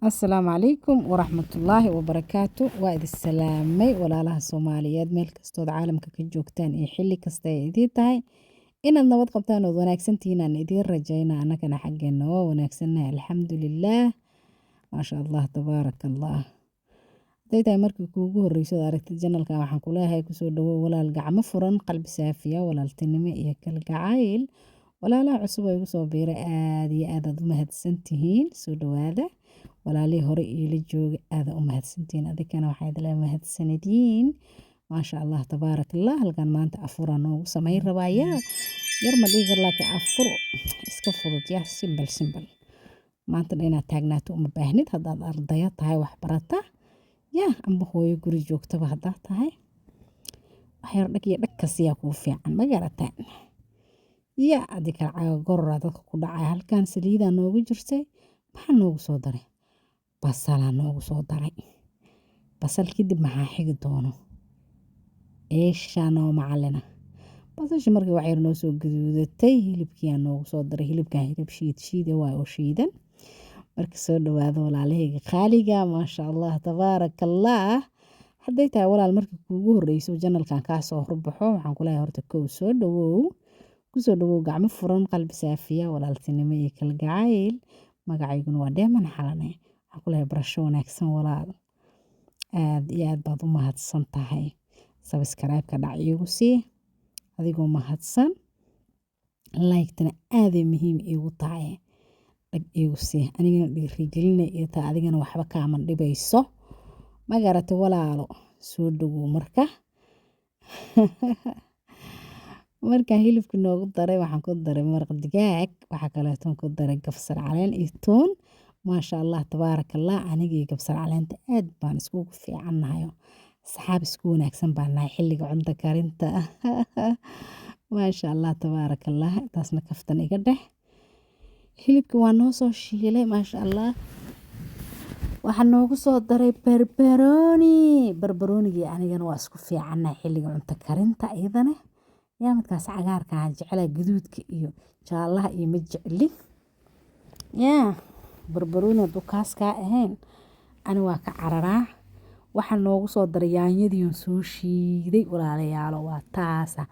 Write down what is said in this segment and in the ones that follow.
Asalaamu calaykum waraxmatullaahi wabarakaatu. Waa idin salaamay, walaalaha Soomaaliyeed, meel kastood caalamka ka joogtaan iyo xilli kasta ay idiin tahay. Inaad nabad qabtaan ood wanaagsantihiin aan idiin rajaynaa. Annagana xaggeena waa wanaagsannahay, alxamdulilaah, maasha Allah, tabaaraka Allah. Hadday tahay markii kuugu horreysay ood aragtid channelkan, waxaan ku leeyahay kusoo dhawow, walaal, gacmo furan, qalbi saafiya, walaaltinimo iyo kalgacayl. Walaalaha cusub oo igu soo biiray, aad iyo aad aad u mahadsantihiin, soo dhawaada. Walaalihii hore iila jooga, aad u mahadsantihiin, adikana waxaa idin leeyahay mahadsanediin, maasha Allah, tabaaraka Allah. Halkan maanta afuraa noogu samayn rabaa. Yaa yar ma dhihi karo, laakiin afur iska fudud, yaa simple simple. Maanta dhan inaad taagnaato uma baahnid haddaad ardaya tahay, wax barata yaa, amba hooyo guri joogtaba haddaad tahay, wax yar dhag iyo dhag kasiyaa kuu fiican, ma garataan? Yaa adi kale caaga gororaa dadka ku dhacaya. Halkan saliidaa noogu jirtay. Maxaa noogu soo daray? Basalaa noogu soo daray. Basal kadib maxaa xigi doono? Eeshaa noo macalina. Basasha markii wax yar noo soo gaduudatay, hilibkiyaa noogu soo daray. Hilibkan hilib shiid shiida waay oo shiidan. Marka soo dhawaado, walaalahayga qaaliga, maasha Allah, tabaaraka Allah. Hadday tahay, walaal, markii kuugu horreyso channelkan kaa soo horbaxo, waxaan ku leeyahay horta kow soo dhawow, kusoo dhawow gacmo furan, qalbi saafiya, walaaltinimo iyo kalgacayl. Magacayguna waa Dheeman Xalane. Waxaan ku leeyahay barasho wanaagsan, walaal, aad iyo aad baad u mahadsan tahay. Subscribe-ka dhac iigu sii adigoo mahadsan, like-tana aaday muhiim iigu tahay, dhag iigu sii, anigana dhiirigelina iyo tahay, adigana waxba kaama dhibayso, ma garatay, walaalo? Soo dhawow. Markaan hilibka noogu daray, waxaan ku daray maraq digaag. Waxaa kaleeto ku daray kabsar caleen iyo toon. Maasha Allah, tabaaraka Allah. Aniga iyo kabsar caleenta aad baan iskugu fiicannahay, saxaab isku wanaagsan baan nahay xilliga cunto karinta. Maasha Allah, tabaaraka Allah. Taasna kaftan iga dheh. Hilibka waa noo soo shiilay, maasha Allah. Waxaa noogu soo daray barbarooni. Barbaroonigii anigana waa isku fiicannahay xilliga cunto karinta iyadana. Yaa midkaas cagaarka aan jecelahay, gaduudka iyo jaalaha iyo ma jecli. Yaa barbarooni hadduu kaas kaa ahayn, ani waa ka cararaa. Waxaa noogu soo daray yaanyadii oon soo shiiday, walaalayaalo, waa taasa.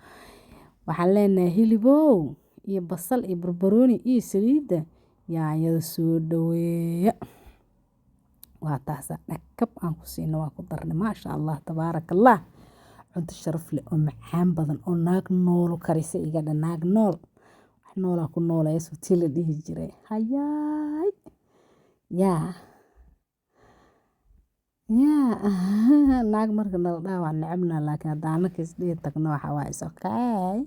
Waxaan leenahay hilibow iyo basal iyo barbarooni iyo saliidda, yaanyada soo dhaweeya. Waa taasa, dhakab aan ku siino, waa ku darnay. Maasha Allah, tabaaraka Allah. Cunto sharaf leh oo macaan badan oo naag noolo karisa iga dha. Naag nool, wax noolaa ku nooleeya, tii la dhihi jiray. Hayaay, yaa yaa naag marka nala dhaha waa necebna, laakiin haddaan anaka isdhihi tagno, waxa waa is okay.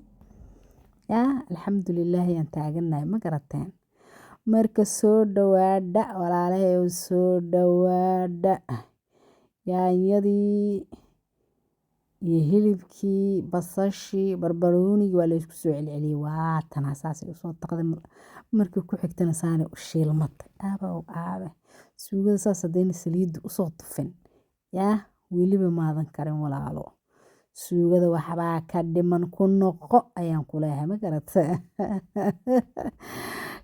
Yaa alxamdulillaah yaan taaganahay, ma garateen? Marka soo dhawaadha, walaalahayow, soo dhawaadha. Yaanyadii iyo hilibkii, basashii, barbaroonigii waa la isku soo celceliyey. Waa tanaa, saasay usoo taqday. Markii ku xigtana saanay u shiilmatay. Aabow aabe, suugada saas haddayna saliidda usoo tufin, yaa weliba maadan karin, walaalo. Suugada waxbaa ka dhiman, ku noqo ayaan ku leeyahay, ma garatay?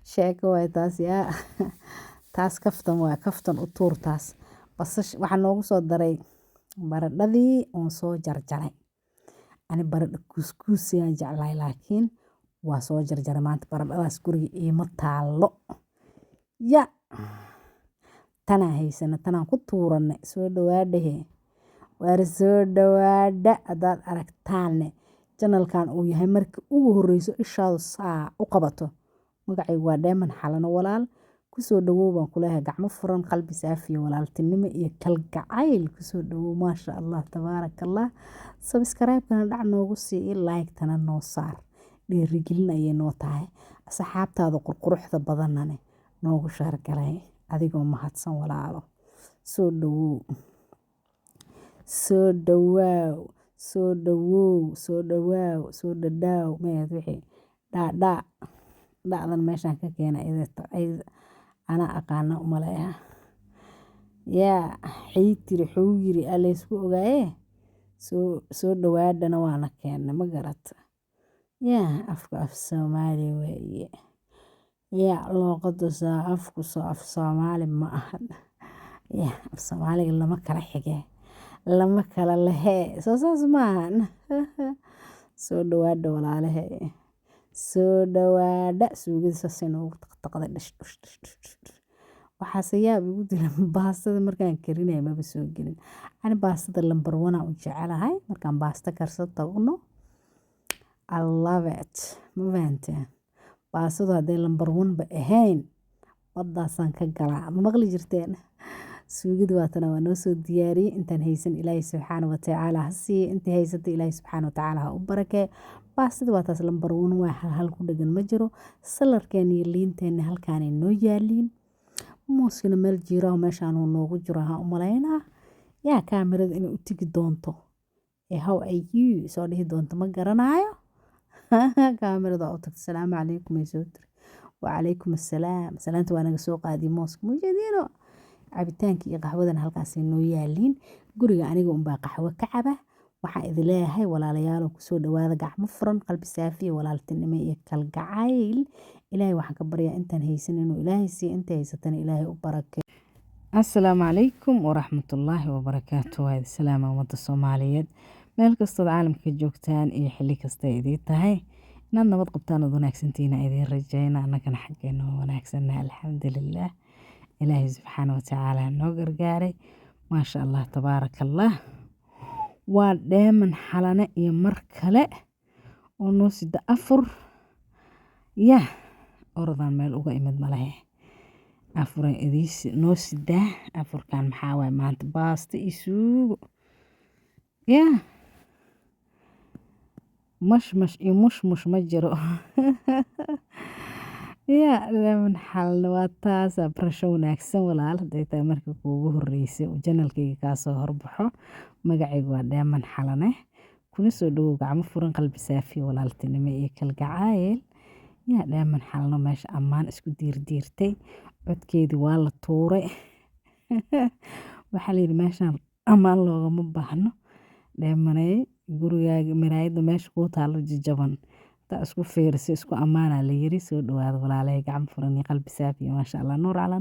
Sheeko waay taas. Yaa taas kaftan waay, kaftan u tuur taas. Basash waxaa noogu soo daray, baradhadii oon soo jarjaray. Ani baradho kuuskuus ayaan jeclahay, laakiin waa soo jarjaray. Maanta baradhadaas guriga iima taallo, ya tanaa haysana, tanaan ku tuuranay. Soo dhawaadhahe, waar soo dhawaadha. Haddaad aragtaanne channelkan uu yahay markii ugu horreyso ishaadu saa u qabato, magacaygu waa Dheeman Xalano. Walaal, kusoo dhawow baan kuleeyahay, gacmo furan, qalbi saafiya, walaaltinimo iyo kalgacayl kusoo dhawow. Maasha Allah, tabaaraka Allah. Subscribe-kana dhac noogu sii, like-tana noo saar, dhiirigelin ayay noo tahay. Asxaabtaada qurquruxda badanane noogu share galay, adigoo mahadsan, walaalo. Soo dhawow, soo dhawaaw, soo dhawow, soo dhawaaw, soo dhadhaaw meed wixii dhaadhaa dhacdan meeshaan ka keenay anaa aqaana umaleeyaa. Yaa xii tiri, xuu yiri, aa laysku ogaaye. Soo dhawaadhana waana keennay, ma garata? Yaa afka af Soomaali weeye, yaa luuqada saa afku soo af Soomaali ma ahan. Ya af Soomaaliga lama kala xige, lama kala lehe, soo saas maahan. Soo dhawaada walaalahe, soo dhawaada. Suugada saasay noogu taqtaqday, dhish dhush dhush dhush dhush. Waxaase yaab igu dila, baastada markaan karinayo maba soo gelin. Ani baastada number one aan u jecelahay. Markaan baasta karsan tagno, I love it, ma fahanteen? Baastadu hadday number one ba ahayn, baddaasaan ka galaa, ma maqli jirteen? Suugada waatana, waa noo soo diyaariyey. Intaan haysan Ilaahay subxaana watacaala ha siiye, intii haysata Ilaahay subxaana watacaala ha u barakee. Baastada waa taas, number one waa, hal hal ku dhagan ma jiro. Saladkeena iyo liinteena halkaanay noo yaaliin. Mooskana meel jiiraho meeshaan uu noogu jiro ha u malaynaa. Yaa kaamirada inay u tigi doonto ee "How are you?" soo dhihi doonto, ma garanayo. Kaamirada waa u tagtay, "Salaamu calaykum," ay soo tiri. Wacalaykum assalaam. Salaanta waa naga soo qaadiy. Mooska mujeediino, cabitaanka iyo qaxwadana halkaasay noo yaaliin. Guriga aniga unbaa qaxwo ka caba. Waxaan idin leeyahay walaalayaalow, kusoo dhawaada gacmo furan, qalbi saafiya, walaaltinimo iyo kalgacayl. Ilaahay waxaan ka baryaa intaan haysan inuu Ilaahay siiyo, inta haysatana Ilaahay u barakeeyo. Assalaamu calaykum waraxmatullaahi wabarakaatu. Waa idin salaama ummadda Soomaaliyeed meel kastood caalamka ka joogtaan iyo xilli kasta idiin tahay. Inaad nabad qabtaan ood wanaagsantihiin idiin rajayna. Annagana xaggeena waa wanaagsannahay, alxamdulillaah. Ilaahay subxaana watacaala noo gargaaray, maasha Allah, tabaaraka Allah. Waa Dheeman Xalane iyo mar kale oo noo sida afur. Yah, orodaan meel uga imid malahe, afuran idiin noo sidaa. Afurkan maxaa waaye maanta? Baasto iyo suugo. Yah, mashmash iyo mushmush ma jiro. Ya Dheeman Xalane waa taasa. Barasho wanaagsan walaal. Hadday tahay markii kuugu horreysay uu channelkayga kaasoo horbaxo, magacaygu waa Dheeman Xalane. Kuna soo dhawow gacmo furan, qalbi saafi, walaaltinimo iyo kalgacayl. Yaa Dheeman Xalano meesha ammaan isku diirdiirtay, codkeedii waa la tuuray. Waxaa la yidhi meeshaan ammaan loogama baahno. Dheemaney, gurigaaga miraayadda meesha kuu taalo jajaban intaa isku fiirisay isku ammaanaa la yiri. Soo dhawaada walaalahay, gacmo furan iyo qalbi saafi, maasha Allah, nuur calaa.